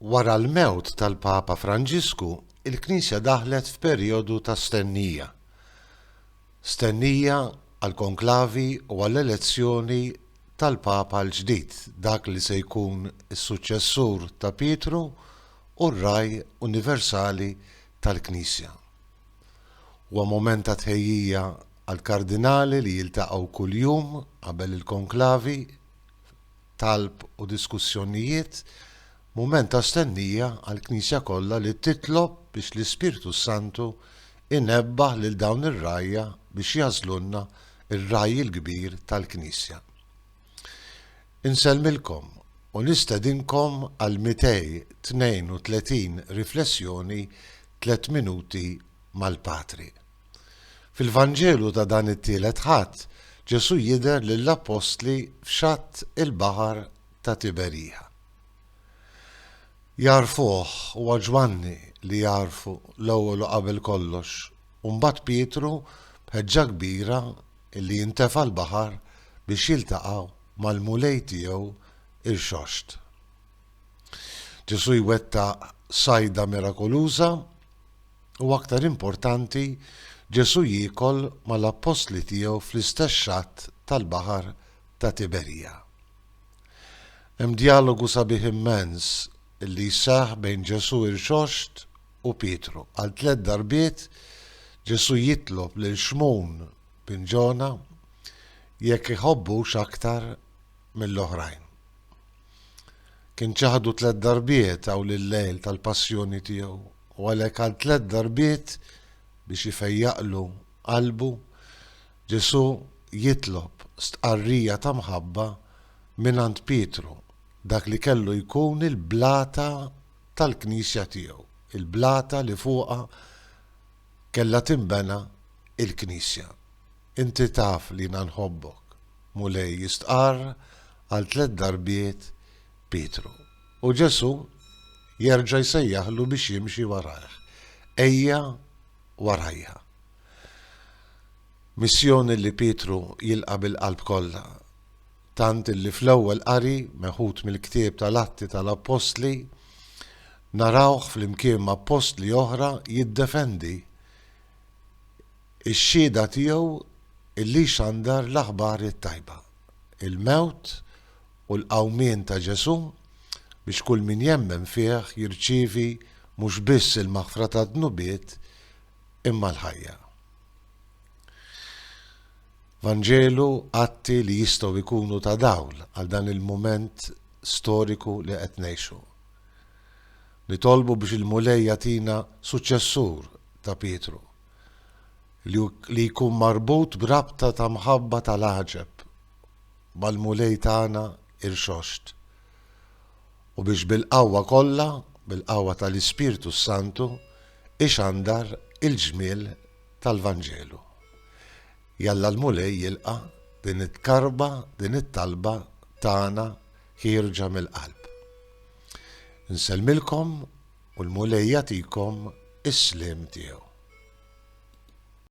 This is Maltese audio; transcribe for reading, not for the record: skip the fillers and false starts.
Wara l-mewt tal-Papa Franġisku, il-Knisja daħlet f'perjodu ta' stennija. Stennija għall-konklavi u għall-elezzjoni tal-Papa l-ġdid, dak li se jkun is-suċċessur ta' Pietru u r-Ragħaj Universali tal-Knisja. Huwa mument ta' tħejjija għall-kardinali li jiltaqgħu kuljum qabel il-konklavi, talb u diskussjonijiet, mument ta' stennija għall-Knisja kollha li titlob biex l-Ispirtu s-Santu jnebbaħ lil dawn ir-rgħajja biex jagħżlulna r-Ragħaj il-Kbir tal-Knisja. Insellmilkom u nistedinkom għal 232 riflessjoni Tlett Minuti mal-Patri. Fil-Vanġelu ta' dan it-tielet Ħadd, Ġesù jidher lill-appostli f'xatt il-baħar ta' Tiberija. Jagħrfuh, huwa Ġwanni li jagħrfu l-ewwel u qabel kollox, u mbagħad Pietru b'ħeġġa kbira li jintefa' l-baħar biex jiltaqa' mal-Mulej tiegħu irxoxt. Ġesù jwettaq sajda mirakoluża u aktar importanti, Ġesù jiekol mal-appostli tiegħu fl-istess xatt tal-baħar ta' Tiberija. Hemm djalogu sabiħ immens li jseħħ bejn Ġesù irxoxt u Pietru. Għal tlett darbiet Ġesù jitlob lil Xmun bin Ġona jekk iħobbux aktar mill-oħrajn. Kien ċaħdu tlett darbiet hawn il-lejl tal-passjoni tiegħu u għalhekk għal tlett darbiet biex ifejjaqlu qalbu, Ġesù jitlob stqarrija ta' mħabba mingħand Pietru, dak li kellu jkun il-blata tal-Knisja tiegħu, il-blata li fuqha kellha tinbena l-Knisja. Inti taf li jiena nħobbok, Mulej, jistqarr għal tlett darbiet Pietru. U Ġesù jerġa' jsejjaħlu biex jimxi warajh, Ejja warajja. Missjoni li Pietru jilqa' bil-qalb kollha, tant illi fl-ewwel qari, meħud mill-ktieb tal-Atti tal-Appostli, narawh flimkien ma' appostli oħra jiddefendi x-xhieda tiegħu illi jxandar l-aħbar it-tajba, il-mewt u l-qawmien ta' Ġesù biex kull min jemmen fih jirċievi mhux biss il-maħfra tad-dnubiet imma l-ħajja. Vanġelu, atti li jistgħu jkunu ta' dawl għal dan il-mument storiku li qed ngħixu. Nitolbu biex il-Mulej jagħtina suċċessur ta' Pietru, li jkun marbut b'rabta ta' mħabba tal-għaġeb mal-Mulej tagħna irxoxt, u biex bil-qawwa kollha, bil-qawwa tal-Ispirtu s-Santu, ixandar il-ġmiel tal-Vanġelu. Jalla l-Mulej jilqa' din it-karba, din it-talba tagħna ħierġa mill-qalb. Insellmilkom u l-Mulej jagħtikom is-sliem tiegħu.